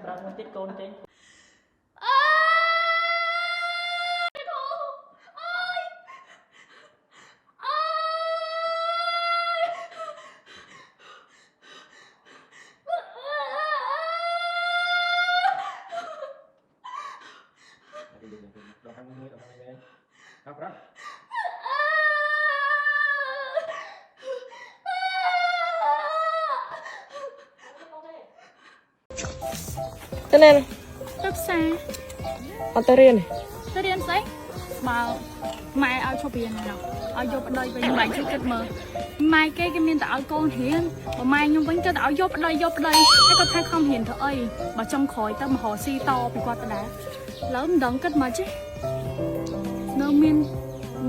ប្រាប់មួយទៀតកូនចេញ អើយធូអើយអើយ ដល់ខាងមួយដល់ខាងនេះអើប្រាំ ទៅណា ទៅផ្សារ អត់ទៅរៀនទេ ទៅរៀនស្អីបើម៉ែឲ្យឈប់រៀនហើយឲ្យយកប្តីវិញម៉ែជួយគិតមើលម៉ែគេគេមានតែឲ្យកូនរៀនបើម៉ែខ្ញុំវិញគេតែឲ្យយកប្តីយកប្តីហើយគាត់ថាខំរៀនធ្វើអីបើចុងក្រោយទៅមករកស៊ីតពីគាត់ដដែលឥឡូវមិនដឹងគិតមកចេះនៅមាន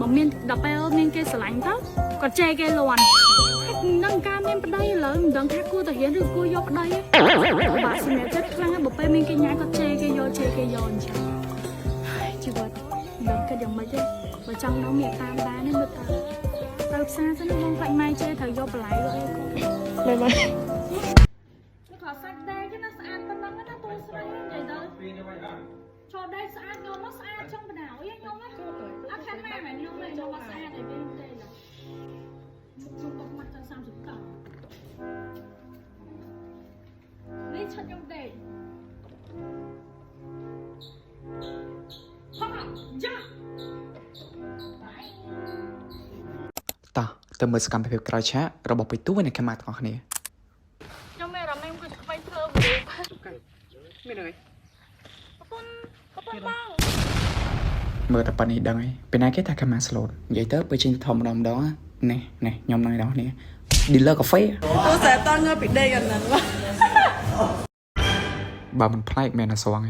បើមានដល់ពេលមានគេស្រឡាញ់ទៅគាត់ជេរគេលន់ហើយនឹងការមានប្តីឥឡូវមិនដឹងថាគួរតែរៀនឬគួរយកប្តីទេបាក់សម្រាប់ចិត្តខ្លាំងណាស់បើពេលមានគេញ៉ាគាត់ជេរគេយកជេរគេយកអញ្ចឹង ជីវិតមិនដឹងគិតយ៉ាងម៉េចទេបើចង់ដល់មានតាមបានទេមើលតើទៅផ្សារសិនបងខ្លាចម៉ែជេរត្រូវយកបន្លែយកអីកូន ម៉ែម៉ែ នេះក៏សាច់ដែកណាស្អាតប៉ុណ្ណឹងណាតួស្រីនិយាយទៅចូលដែកស្អាតយកមកស្អាតចង់បណ្ដោយខ្ញុំណាអត់ខានម៉ែមែនខ្ញុំទេយកមកស្អាតឲ្យវិញទេឡាខ្ញុំຕົកមកចង់30កង់នេះឆាត់ខ្ញុំដេកហ៎យ៉ា តោះទៅមើលសកម្មភាពក្រោយឆាករបស់ពេទូនិងខេម៉ាទាំងអស់គ្នា ខ្ញុំមានអារម្មណ៍ខ្ញុំគឺក្បីធ្វើមនុស្ស មានអី ប្រពន្ធប្រពន្ធបង មើលតែប៉ុណ្្នេះដឹងហើយពេលណាគេថាខេម៉ាស្លូតនិយាយទៅពេលចេញទៅធំម្ដងម្ដងនេះនេះខ្ញុំនឹងដល់គ្នា dealer កាហ្វេ ទូសែតងើពីដេកអាហ្នឹង បើមិនប្លែកមែនអសងឯង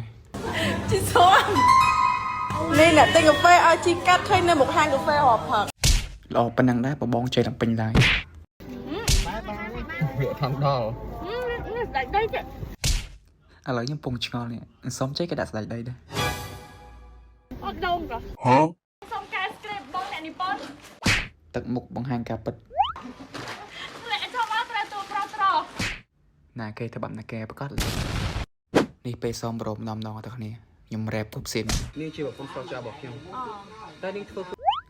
ជីសួននេះអ្នកទិញកាហ្វេឲ្យជីកាត់ឃើញនៅមុខហាងកាហ្វេរាប់ផឹក ល្អប៉ុណ្ណឹងដែរបបងជ័យដល់ពេញឡើយ វាថងដល់ នេះស្ដាច់ដីទេ ឥឡូវខ្ញុំពងឆ្ងល់នេះសុំជ័យគេដាក់ស្ដេចដីដែរ អត់ដងក៏ហ៎សុំកែ script បងអ្នកនិពន្ធ ទឹកមុខបង្ហាញការពិត លាក់ចូលមកត្រូវទូប្រុសត្រ ណាគេទៅបាប់ណាគេប្រកាសនេះពេលសមប្រមម្ដងម្ដងទាំងគ្នាខ្ញុំរ៉េបគ្រប់ស៊ីន នេះជាប្រពន្ធស្រុកចារបស់ខ្ញុំតែនាងធ្វើ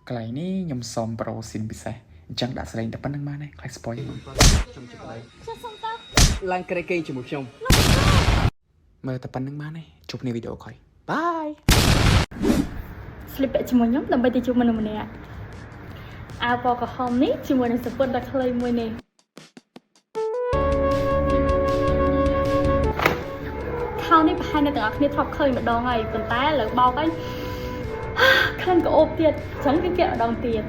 កន្លែងនេះខ្ញុំសមប្រូស៊ីនពិសេសអញ្ចឹងដាក់ស្លេងតែប៉ុណ្្នឹងបានហើយខ្លាច spoil ខ្ញុំជាប្តី ជិះសុំទៅ ឡើងក្រេកេងជាមួយខ្ញុំ មើលតែប៉ុណ្្នឹងបានហើយជួបគ្នាវីដេអូក្រោយ Bye ស្លៀកពាក់ជាមួយខ្ញុំដើម្បីទៅជួបមនុស្សម្នាក់អាវពណ៌ក្រហមនេះជាមួយនឹងសពុតដ៏ខ្លីមួយនេះខោនេះប្រហែលអ្នកទាំងអស់គ្នាធ្លាប់ឃើញម្ដងហើយប៉ុន្តែឥឡូវបោកហើយក្លិនក៏អូបទៀតអញ្ចឹងគឺគេម្ដងទៀត